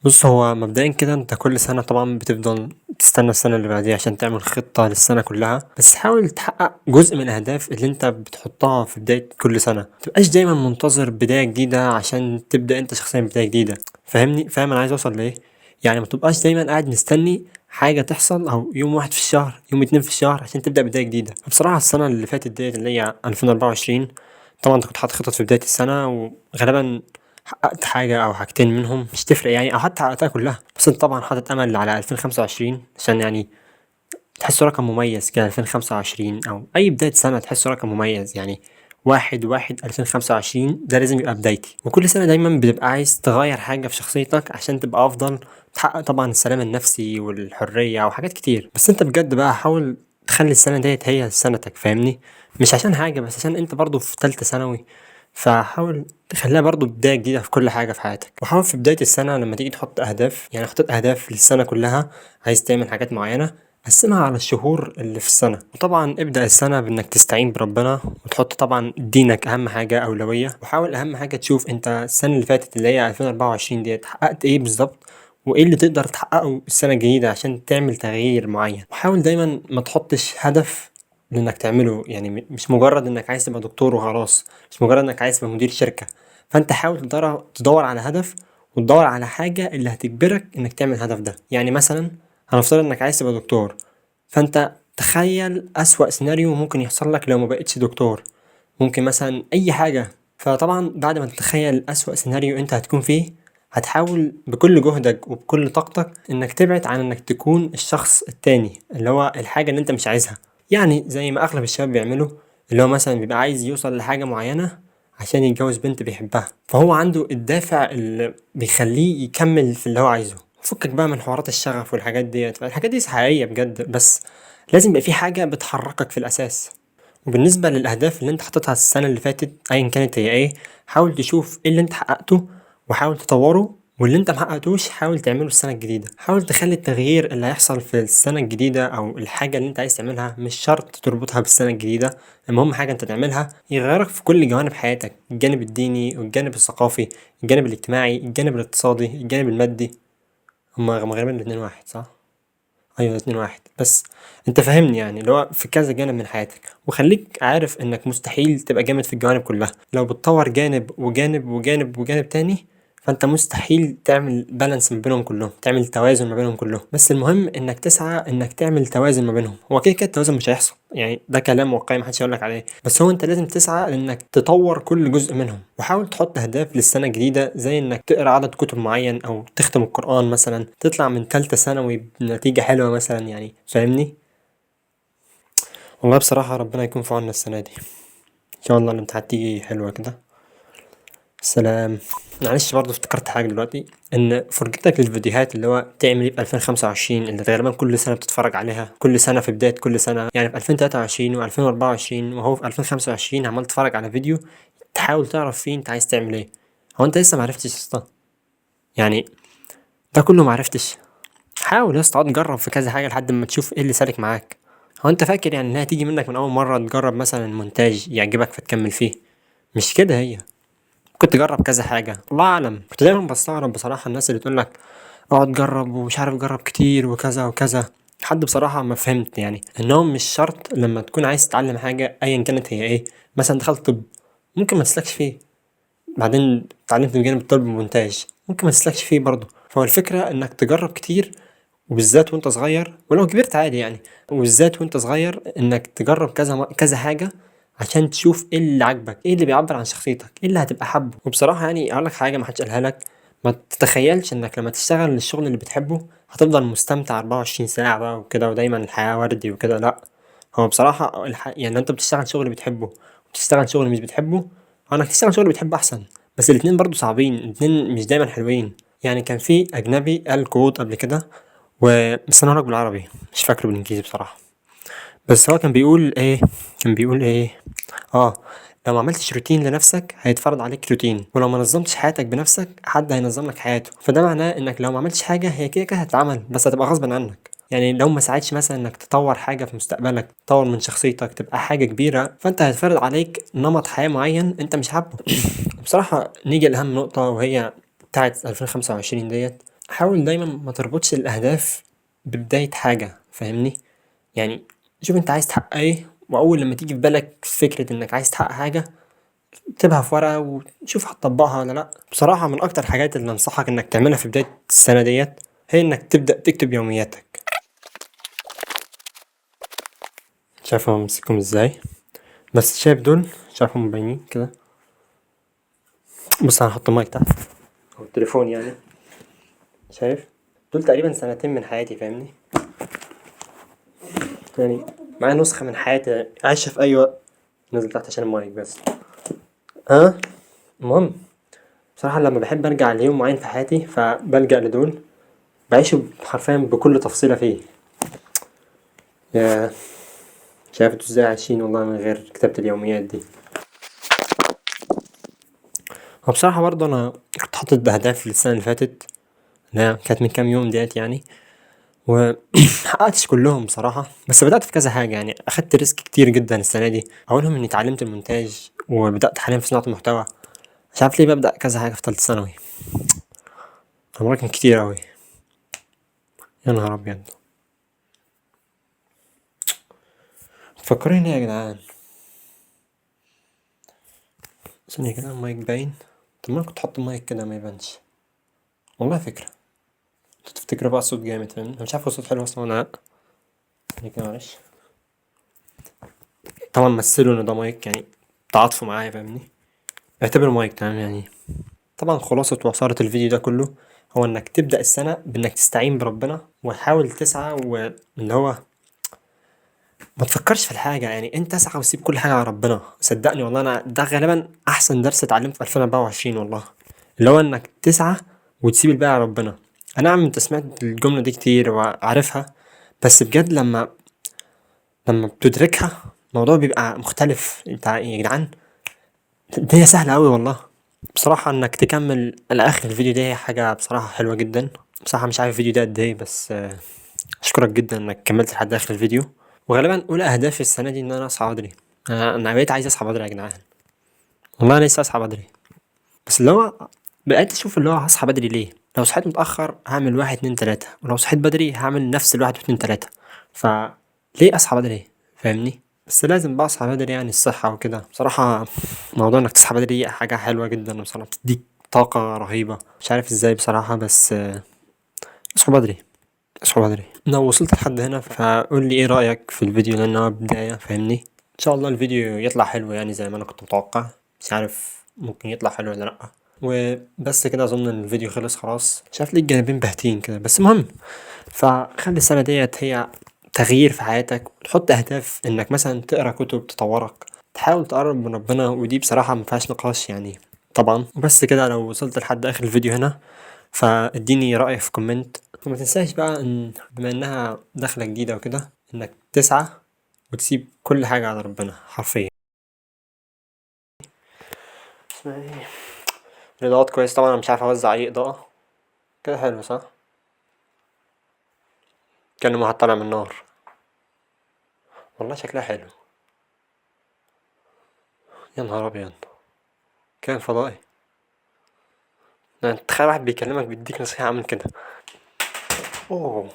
بص، هو مبدئيا كده انت كل سنة طبعا بتفضل تستنى السنة اللي بعديها عشان تعمل خطة للسنة كلها، بس حاول تحقق جزء من الأهداف اللي انت بتحطها في بداية كل سنة. متبقاش دايما منتظر بداية جديدة عشان تبدأ انت شخصيا بداية جديدة، فاهمني؟ فاهم انا عايز اوصل لايه؟ يعني ما تبقاش دايما قاعد مستني حاجة تحصل او يوم واحد في الشهر، يوم 2 في الشهر عشان تبدأ بداية جديدة. بصراحة السنة اللي فاتت ديت اللي هي 2024، طبعا انت كنت حاطط خطط في بداية السنة وغالبا حققت حاجة أو حاجتين منهم، مش تفرق يعني، أو حتى حققتها كلها، بس أنت طبعا حاطط أمل على 2025 عشان يعني تحسه رقم مميز كده، 2025 أو أي بداية سنة تحسه رقم مميز، يعني 1/1/2025 ده لازم يبقى بدايتي. وكل سنة دايما بتبقى عايز تغير حاجة في شخصيتك عشان تبقى أفضل، تحقق طبعا السلام النفسي والحرية وحاجات كتير. بس أنت بجد بقى حاول تخلي السنة ديت هي سنتك، فاهمني؟ مش عشان حاجة، بس عشان أنت برضو في تالتة ثانوي، فحاول تخليها برضو بداية جديدة في كل حاجة في حياتك. وحاول في بداية السنة لما تيجي تحط أهداف، يعني حطيت أهداف للسنة كلها، عايز تعمل حاجات معينة، قسمها على الشهور اللي في السنة. وطبعا ابدأ السنة بإنك تستعين بربنا، وتحط طبعا دينك أهم حاجة أولوية. وحاول أهم حاجة تشوف أنت السنة اللي فاتت اللي هي 2024 ديت حققت إيه بالظبط، وإيه اللي تقدر تحققه السنة الجديدة عشان تعمل تغيير معين. وحاول دايما ما تحطش هدف لإنك تعمله، يعني مش مجرد إنك عايز تبقى دكتور وخلاص، مش مجرد إنك عايز تبقى مدير شركة. فأنت حاول تدور على هدف، وتدور على حاجة اللي هتجبرك إنك تعمل الهدف ده. يعني مثلا هنفترض إنك عايز تبقى دكتور، فأنت تخيل أسوأ سيناريو ممكن يحصل لك لو ما بقتش دكتور، ممكن مثلا أي حاجة. فطبعا بعد ما تتخيل أسوأ سيناريو أنت هتكون فيه، هتحاول بكل جهدك وبكل طاقتك إنك تبعد عن إنك تكون الشخص التاني اللي هو الحاجة اللي أنت مش عايزها. يعني زي ما أغلب الشباب بيعملوا، اللي هو مثلا بيبقى عايز يوصل لحاجة معينة عشان يتجوز بنت بيحبها، فهو عنده الدافع اللي بيخليه يكمل في اللي هو عايزه. فكك بقى من حوارات الشغف والحاجات ديت، فالحاجات دي حقيقية بجد، بس لازم يبقى في حاجة بتحركك في الأساس. وبالنسبة للأهداف اللي انت حاططها السنة اللي فاتت أيا كانت هي ايه، حاول تشوف ايه اللي انت حققته وحاول تطوره، واللي انت محققتوش حاول تعمله السنة الجديدة. حاول تخلي التغيير اللي هيحصل في السنة الجديدة أو الحاجة اللي انت عايز تعملها مش شرط تربطها بالسنة الجديدة، المهم حاجة انت تعملها يغيرك في كل جوانب حياتك، الجانب الديني والجانب الثقافي، الجانب الاجتماعي، الجانب الاقتصادي، الجانب المادي. هما غالبا الاتنين واحد صح؟ ايوه الاتنين واحد، بس انت فاهمني، يعني اللي هو في كذا جانب من حياتك. وخليك عارف انك مستحيل تبقى جامد في الجوانب كلها، لو بتطور جانب وجانب وجانب وجانب تاني فانت مستحيل تعمل بالانس ما بينهم كلهم، تعمل توازن ما بينهم كلهم. بس المهم انك تسعى انك تعمل توازن ما بينهم. هو كده كده التوازن مش هيحصل، يعني ده كلام واقعي محدش هيقول لك عليه، بس هو انت لازم تسعى انك تطور كل جزء منهم. وحاول تحط اهداف للسنه الجديده، زي انك تقرا عدد كتب معين، او تختم القران مثلا، تطلع من ثالثه ثانوي بنتيجه حلوه مثلا، يعني فاهمني؟ والله بصراحه ربنا يكون في عوننا السنه دي، ان شاء الله الامتحانات تيجي حلوه كده. سلام. معلش برضه افتكرت حاجة دلوقتي، إن فرجتك للفيديوهات اللي هو تعمل إيه في 2025 اللي غالبا كل سنة بتتفرج عليها، كل سنة في بداية كل سنة، يعني في 2023 و2024 وهو في 2025 عمال تتفرج على فيديو تحاول تعرف فيه أنت عايز تعمل إيه. هو أنت لسه معرفتش يا اسطى؟ يعني ده كله معرفتش؟ حاول يا اسطى، اقعد جرب في كذا حاجة لحد ما تشوف إيه اللي سالك معاك. هو أنت فاكر يعني إنها تيجي منك من أول مرة تجرب مثلا مونتاج يعجبك فتكمل فيه؟ مش كده، هي ممكن تجرب كذا حاجة، الله أعلم. كنت دايما بستغرب بصراحة الناس اللي تقول لك اقعد جرب ومش عارف جرب كتير وكذا وكذا، لحد بصراحة ما فهمت يعني إنهم مش شرط لما تكون عايز تتعلم حاجة أيا كانت هي إيه. مثلا دخلت طب ممكن ما تسلكش فيه، بعدين اتعلمت من جانب الطب مونتاج ممكن ما تسلكش فيه برضه. فهو الفكرة إنك تجرب كتير، وبالذات وانت صغير، ولو كبرت عادي يعني، وبالذات وانت صغير انك تجرب كذا كذا حاجة عشان تشوف ايه اللي عاجبك، ايه اللي بيعبر عن شخصيتك، ايه اللي هتبقى حابه. وبصراحة يعني اقول لك حاجة ما حدش قالها لك، ما تتخيلش انك لما تشتغل الشغل اللي بتحبه هتفضل مستمتع 24 ساعة بقى وكده، ودايما الحياة وردي وكده. لا، هو بصراحة يعني انت بتشتغل شغل بتحبه وبتشتغل شغل مش بتحبه، هو انك تشتغل شغل بتحبه احسن، بس الاتنين برضو صعبين، الاتنين مش دايما حلوين. يعني كان في اجنبي قال quote قبل كده، بس انا هقولك بالعربي مش فاكره بالانجليزي بصراحة، بس هو كان بيقول ايه، كان بيقول ايه، لو ما عملتش روتين لنفسك هيتفرض عليك روتين، ولو ما نظمتش حياتك بنفسك حد هينظم لك حياته. فده معناه انك لو ما عملتش حاجة هي كده كده هتتعمل، بس هتبقى غصب عنك. يعني لو ما ساعدش مثلا انك تطور حاجة في مستقبلك، تطور من شخصيتك، تبقى حاجة كبيرة، فانت هيتفرض عليك نمط حياة معين انت مش حابه. بصراحة نيجي لأهم نقطة وهي بتاعت 2025 ديت، حاول دايما ما تربطش الأهداف ببداية حاجة، فاهمني؟ يعني شوف انت عايز تحقق ايه، وأول لما تيجي في بالك فكرة انك عايز تحقق حاجة اكتبها في ورقة وشوف هتطبقها ولا لأ. بصراحة من أكتر الحاجات اللي أنصحك انك تعملها في بداية السنة ديت هي انك تبدأ تكتب يومياتك. مش عارف امسكهم ازاي، بس شايف دول؟ مش عارف هم باينين كده. بص انا هحط المايك تحت او التليفون يعني. شايف دول تقريبا سنتين من حياتي، فاهمني؟ يعني معايا نسخة من حياتي عايشة في أي وقت. نزل تحت عشان المايك بس. ها المهم بصراحة لما بحب أرجع ليوم معين في حياتي فبلجأ لدول، بعيشه حرفيا بكل تفصيلة فيه. يا مش عارف انتوا ازاي عايشين والله من غير كتابة اليوميات دي. هو بصراحة برضه أنا كنت حاطط أهداف للسنة اللي فاتت، اللي هي كانت من كام يوم ديت يعني، ومحققتش كلهم بصراحة، بس بدأت في كذا حاجة يعني. أخدت risk كتير جدا السنة دي، أولهم إني اتعلمت المونتاج وبدأت حاليا في صناعة المحتوى. مش عارف ليه ببدأ كذا حاجة في تالتة ثانوي، الموضوع كان كتير أوي. يا نهار أبيض، فكروني ليه يا جدعان؟ ثانية كده، المايك باين؟ طب ما أنا كنت حاطط المايك كده ما يبانش. والله فكرة، انتوا تفتكروا بقى الصوت جامد، فاهمني؟ أنا مش عارف هو الصوت حلو أصلا ولا لأ. ثانية كده معلش. طبعا مثلوا إن ده مايك يعني، تعاطفوا معايا فاهمني؟ اعتبره مايك تمام يعني. طبعا خلاصة وعصارة الفيديو ده كله هو إنك تبدأ السنة بإنك تستعين بربنا وحاول تسعى، واللي هو ما تفكرش في الحاجة يعني، انت اسعى وسيب كل حاجة على ربنا. صدقني والله انا ده غالبا احسن درس اتعلمته في 2024 والله، اللي هو انك تسعى وتسيب الباقي على ربنا. انا نعم انت سمعت الجملة دي كتير وعارفها، بس بجد لما بتدركها الموضوع بيبقى مختلف. انت يا جدعان الدنيا سهلة أوي والله. بصراحة انك تكمل لآخر الفيديو ده هي حاجة بصراحة حلوة جدا. بصراحة مش عارف الفيديو ده قد ايه، بس اشكرك جدا انك كملت لحد اخر الفيديو. وغالبا اولى اهدافي السنة دي ان انا اصحى بدري. انا بقيت عايز اصحى بدري يا جدعان والله، انا لسه اصحى بدري، بس اللي هو بقيت اشوف اللي هو هصحى بدري ليه؟ لو صحيت متأخر هعمل 1 2 3، ولو صحيت بدري هعمل نفس ال1 و2 3، فليه اصحى بدري فاهمني؟ بس لازم بقى اصحى بدري يعني الصحة وكده. بصراحة موضوع انك تصحى بدري حاجة حلوة جدا بصراحة، بتديك طاقة رهيبة، مش عارف ازاي بصراحة، بس اصحوا بدري، اصحوا بدري. لو وصلت لحد هنا فقول لي ايه رأيك في الفيديو، لان هو بداية فاهمني. ان شاء الله الفيديو يطلع حلو يعني زي ما انا كنت متوقع، مش عارف ممكن يطلع حلو ولا لأ. وبس كده اظن ان الفيديو خلص خلاص. مش عارف ليه الجانبين باهتين كده، بس المهم فخلي السنة ديت هي تغيير في حياتك، وتحط اهداف انك مثلا تقرا كتب تطورك، تحاول تقرب من ربنا، ودي بصراحة ما فيهاش نقاش يعني طبعا. وبس كده، لو وصلت لحد اخر الفيديو هنا فاديني رأيك في comment، وما تنساش بقى ان بما انها دخلة جديدة وكده انك تسعى وتسيب كل حاجة على ربنا حرفيا. اسمها ايه؟ الإضاءات كويس طبعا، انا مش عارف اوزع اي إضاءة كده. حلو صح؟ كأنه ما طالع من النار والله، شكلها حلو. يا نهار ابيض، كائن فضائي. ده انت تخيل واحد بيكلمك بيديك نصيحة عامل كده. اوه.